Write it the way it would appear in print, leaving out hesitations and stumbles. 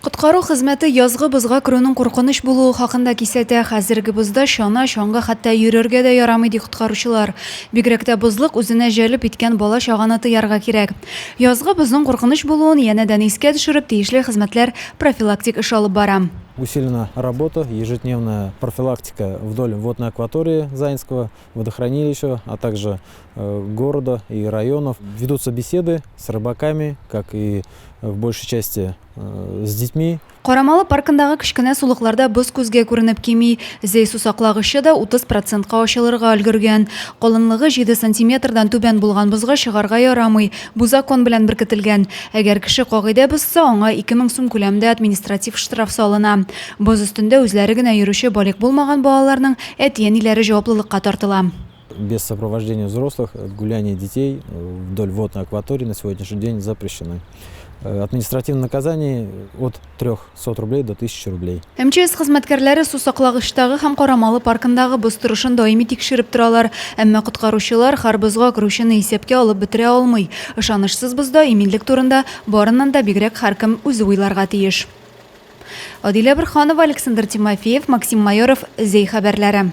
Коткару хезмәте язгы бозга керүнең куркыныч булуы хакында кисәтә. Хәзерге бозда чана, чаңгы, хәтта йөрергә дә ярамый, ди коткаручылар. Бигрәк тә бозлык үзенә җәлеп иткән бала-чаганы тыярга кирәк. Язгы бозның куркыныч булуын янәдән искә төшереп, тиешле хезмәтләр профилактик эш алып бара. Усилена работа, ежедневная профилактика вдоль водной акватории Заинского водохранилища, а также города и районов. Ведутся беседы с рыбаками, как и в большей части с детьми. Карамалы паркындагы кечкенә сулыкларда боз күзгә күренеп кими. Зәй сусаклагычы да 30 процентка ачылырга өлгергән. Калынлыгы җиде сантиметрдан түбән булган бозга чыгарга ярамый. Бу закон белән беркетелгән. Әгәр кеше кагыйдә бозса, аңа 2000 сум күләмендә административ штраф салына. Боз өстендә үзләре генә йөрүче балигъ булмаган балаларның әти-әниләре җаваплылыкка тартыла. Без сопровождения взрослых гуляние детей вдоль водной акватории на сегодняшний день запрещены. Административное наказание от 300 рублей до 1000 рублей. МЧС хезмәткәрләре су саклагычтагы һәм Карамалы паркындагы боз торышын даими тикшереп торалар. Әмма коткаручылар һәр бозга керүчене исәпкә алып бетерә алмый. Ышанычсыз бозда иминлек турында барыннан да бигрәк һәркем үзе уйларга тиеш. Адилә Борһанова, Александр Тимофеев, Максим Майоров, Зәй хәбәрләре.